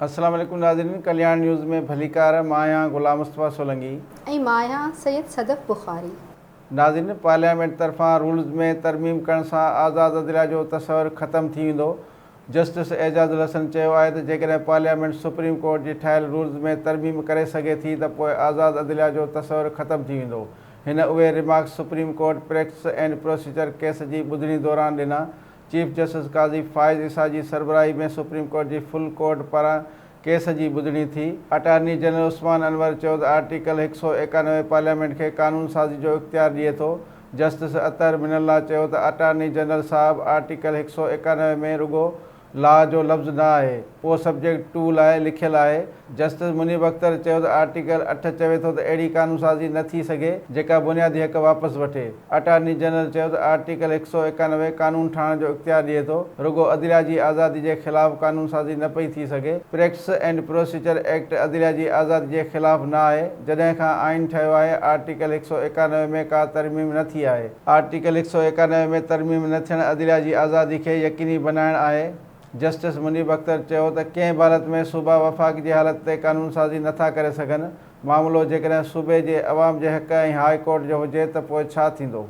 السلام عليڪم ناظرين ڪلياڻ نيوز ۾ ڀليڪار مان آهيان غلام مصطفيٰ سولنگي. ۽ مان آهيان سيد صدف بخاري. ناظرين پارليامينٽ طرفان رولز ۾ ترميم ڪرڻ سان آزاد عدليه جو تصور ختم ٿي ويندو جسٽس اعجاز الحسن چيو آهي ته جيڪڏهن پارليامينٽ سپريم ڪورٽ جي ٺاهيل رولز ۾ ترميم ڪري سگهي ٿي ته پوء آزاد عدليه جو تصور ختم ٿي ويندو هن اهي remarks supreme court practice and procedure case جي ٻڌڻي دوران ڏنا چيف جسٽس قاضي فائز عيسيٰ جي سربراهي ۾ سپريم ڪورٽ جي فل ڪورٽ پاران ڪيس جي ٻڌڻي ٿي. اٽارني جنرل عثمان انور چيو ته آرٽيڪل 191 پارليامينٽ کي قانون سازي جو اختيار ڏئي ٿو. جسٽس اطهر من الله چيو ته اٽارني جنرل صاحب آرٽيڪل 191 ۾ رڳو لا جو لفظ نه آهي، اهو سبجيڪٽ ٽو لاء لکيل آهي. جسٽس منيب اختر چيو ته آرٽيڪل اٺ چوي ٿو ته اهڙي قانونسازي نه ٿي سگهي جيڪا بنيادي حق واپس وٺي. اٽارني جنرل چيو ته آرٽيڪل 191 قانون ٺاهڻ جو اختيار ڏئي ٿو، رڳو عدليه جي آزادي جي خلاف قانونسازي نه پئي ٿي سگهي، پريڪٽس اينڊ پروسيجر ايڪٽ عدليه جي آزادي جي خلاف نه آهي، جڏهن کان آئين ٺهيو آهي آرٽيڪل 191 ۾ ڪا ترميم نه ٿي آهي. آرٽيڪل 191 ۾ ترميم نه ٿيڻ عدليه جي آزادي کي يقيني بنائڻ آهي. جسٽس منيب اختر چيو ته ڪنهن به حالت ۾ صوبا وفاق جي حالت تي قانونسازي نٿا ڪري سگهن، معاملو جيڪڏهن صوبي جي عوام جي حق ۽ هاء ڪورٽ جو هجي ته پوء ڇا ٿيندو؟